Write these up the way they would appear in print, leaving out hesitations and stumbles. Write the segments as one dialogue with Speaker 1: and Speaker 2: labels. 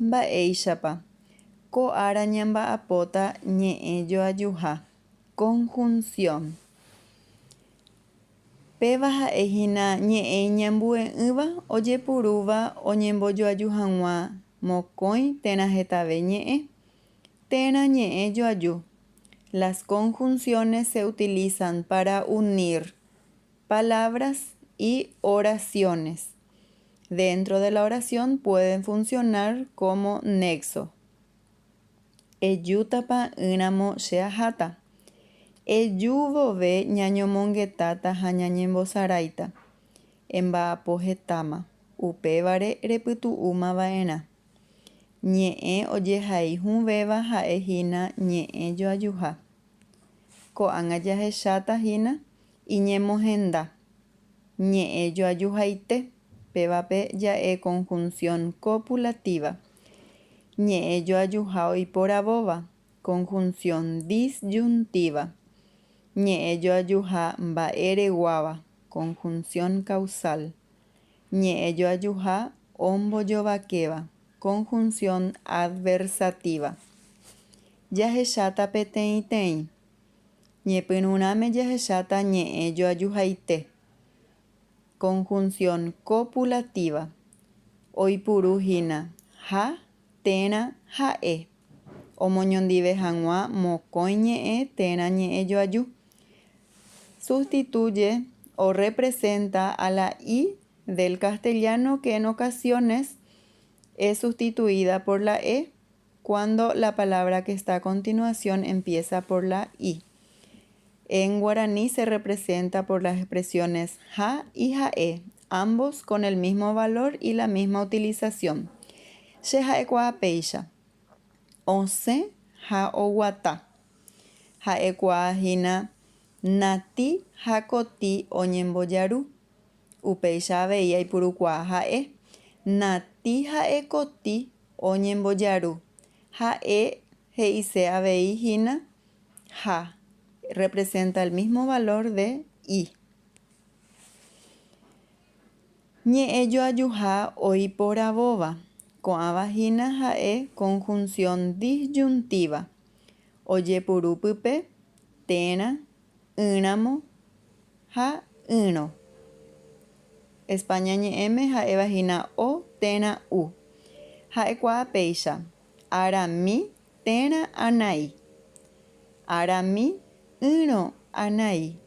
Speaker 1: Mba'éichapa. Ko ára ñamba'apóta ñe'ẽ joajuha, conjunción. Péva ha'e hína ñe'ẽ iñambue'ỹva ojepurúva oñembojoaju hag̃ua mokõi térã hetave ñe'ẽ, térã ñe'ẽ joaju. Las conjunciones se utilizan para unir palabras y oraciones. Dentro de la oración pueden funcionar como nexo. Ejútapa ỹramo che aháta. Eju vove ñañomongetáta ha ñañembosaráita. Emba'apo hetáma, upévare repytu'úma va'erã. Ñe'ẽ ojehai hũvéva ha'e hína ñe'ẽ joajuha. Ko'ág̃a jahecháta hína iñemohenda. Ñe'ẽ joajuhaite, pévape ja'e conjunción copulativa. Ñe'ẽ joajuha oiporavóva, conjunción disyuntiva. Ñe'ẽ joajuha mba'ereguáva, conjunción causal. Ñe'ẽ joajuha ombojovakéva, conjunción adversativa. Jahecháta peteĩteĩ. Ñepyrũrãme jahecháta ñe'ẽ joajuhaite, conjunción copulativa, oipuru hína ha térã ha'e, omoñondive hag̃ua mokõi ñe'ẽ térã ñe'ẽ joaju. Sustituye o representa a la i del castellano que en ocasiones es sustituida por la e cuando la palabra que está a continuación empieza por la i. En guaraní se representa por las expresiones ha y ha'e, ambos con el mismo valor y la misma utilización. Che ha'ekuaa péicha, Osẽ ha oguata. Ha'ekuaa hína Nati ha Koti oñembojaru. Upéicha avei aipurukuaa ha'e, Nati ha'e Koti oñembojaru. Ha'e he'ise avei hína ha, representa el mismo valor de i. Ñe'ẽjoajuha oiporavóva, ko'ãva hína ha'e conjunción disyuntiva, ojepuru pype térã ỹramo ha ỹrõ. España ñe'ẽme ha'éva hína o térã u. Ha'ekuaa péicha, arami térã anai. Arami ỹrõ anai.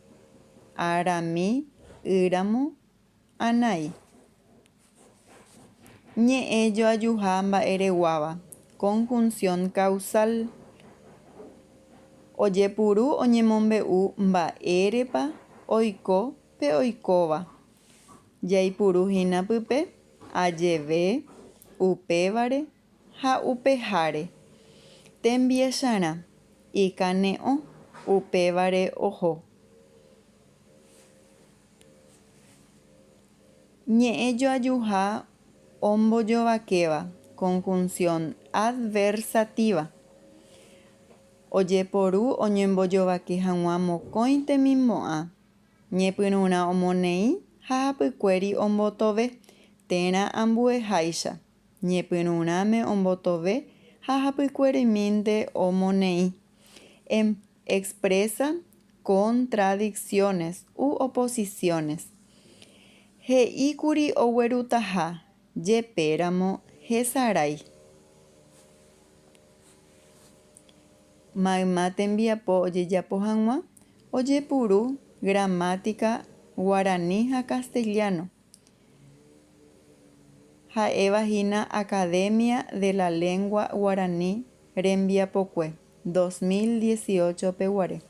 Speaker 1: Arami ỹramo anai. Ñe'ẽ joajuha mba'ereguáva, conjunción causal. Ojepuru oñemombe'u mba'érepa oiko pe oikóva. Jaipuru hína pype, ajeve, upévare ha upeháre. Tembiecharã, ikane'õ, upévare oho. Ñe'ẽ joajuha ombojovakéva, conjunción adversativa. Ojeporu oñembojovake hag̃ua mokõi temimo'ã, ñepyrũrã omoneĩ ha hapykuéri ombotove, térã ambueháicha, ñepyrũrãme ombotove ha hapykuerimínte omoneĩ. Expresa contradicciones u oposiciones. He'íkuri oguerutaha, jepéramo hesarái. Mayma tembiapo ojejapo hag̃ua ojepuru gramática guarani ha castellano, ha'éva hína Academia de la Lengua Guarani rembiapokue 2018 peguare.